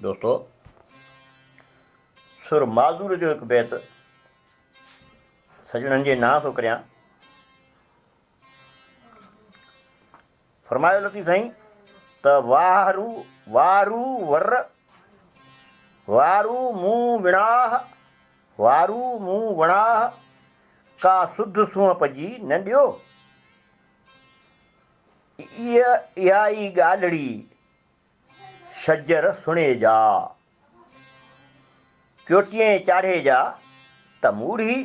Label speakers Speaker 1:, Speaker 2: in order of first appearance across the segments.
Speaker 1: دوستو سر معذور جو هڪ بيت سڄڻن جي نانء ٿو ڪريان. فرمايو لطيف سائين ته واهرو وارو ور وارو مون وڻاهه وارو مون وڻاهه ڪا سڌ سونهپ جي نه ڏيو. اها ئي ڳالهڙي شجر سڻي جا، چوٽيئين چاڙهي جا ته موڙهي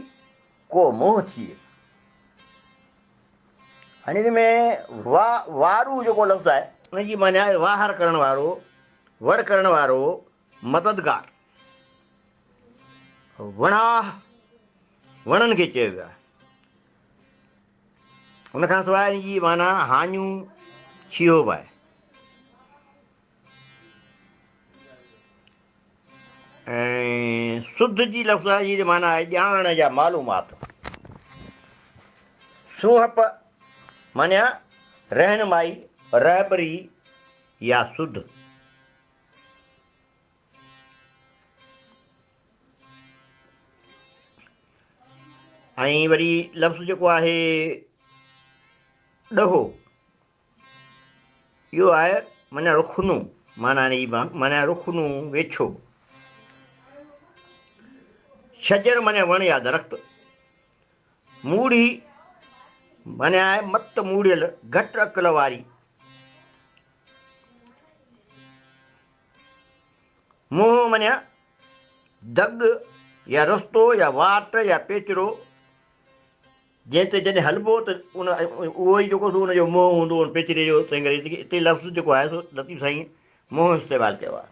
Speaker 1: ڪو منهن ٿئي. هاڻي ان ۾ وارو جيڪو لفظ آهي، ان جي معنيٰ آهي واهر ڪرڻ وارو، وڙ ڪرڻ وارو، مددگار. وڻاهه وڻن کي چيو ويو آهي. ان کان سواء ان جي معنيٰ هاڃو ڇيهو به آهي. ۽ سڌ جي لفظ جي معنيٰ آهي ڄاڻ يا معلومات. سونهپ معنيٰ رهنمائي، رهبري يا سڌ. ۽ وري لفظ جيڪو آهي ڏهو اهو آهي معنيٰ رخنو معنيٰ معنيٰ رخنو ويڇو. شجر معنيٰ وڻ يا درخت. موڙهي معنيٰ آهي مت موڙهيل گهٽ عقل واري. منهن معنيٰ دڳ يا رستو يا واٽ يا پيچرو، جنهن تي جڏهن هلبو ته ان اهو ئي جيڪو سو ان جو منهن هوندو ان پيچري جو، تنهن ڪري هتي لفظ جيڪو آهي سو لطيف سائين منهن استعمال ڪيو آهي.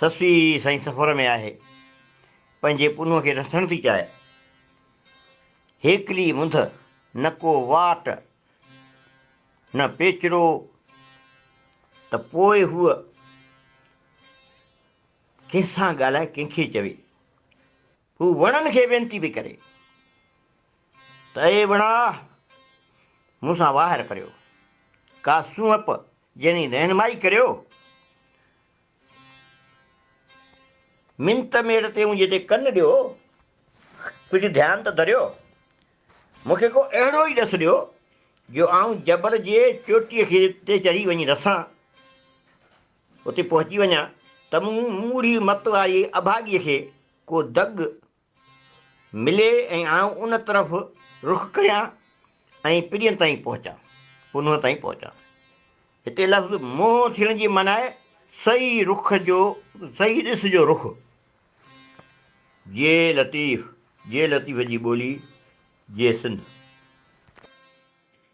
Speaker 1: سسئي سائين سفر ۾ آهي، پنهنجي پنهونء کي رسڻ ٿي چاهي. هيڪلي منڌ، نه ڪو واٽ، نه پيچرو، ته پوء هوء ڪنهن سان ڳالهائي، ڪنهن کي چوي؟ هو وڻن کي وينتي پئي ڪري ته اي وڻا! مون سان واهر ڪريو، ڪا سونهپ جهڙي رهنمائي ڪريو. منت ميڙ تي منهنجي تي ڪن ڏيو، ڪجهه ڌيان ته ڌريو. مون کي ڪو اهڙو ئي ڏس ڏيو، جو آئون جبل جي چوٽيء کي تي چڙهي وڃي رسان، اتي پهچي وڃان ته مون موڙهي مت واري اڀاڳيء کي ڪو دڳ ملي ۽ آئون ان طرف رخ ڪريان ۽ پرين تائين پهچان، پنهونء تائين پهچان. هتي لفظ منهن ٿيڻ جي معنيٰ آهي صحيح رخ جو، صحيح ڏس جو رخ. جي لطيف، جي لطيف جي ٻولي، جي سنڌ.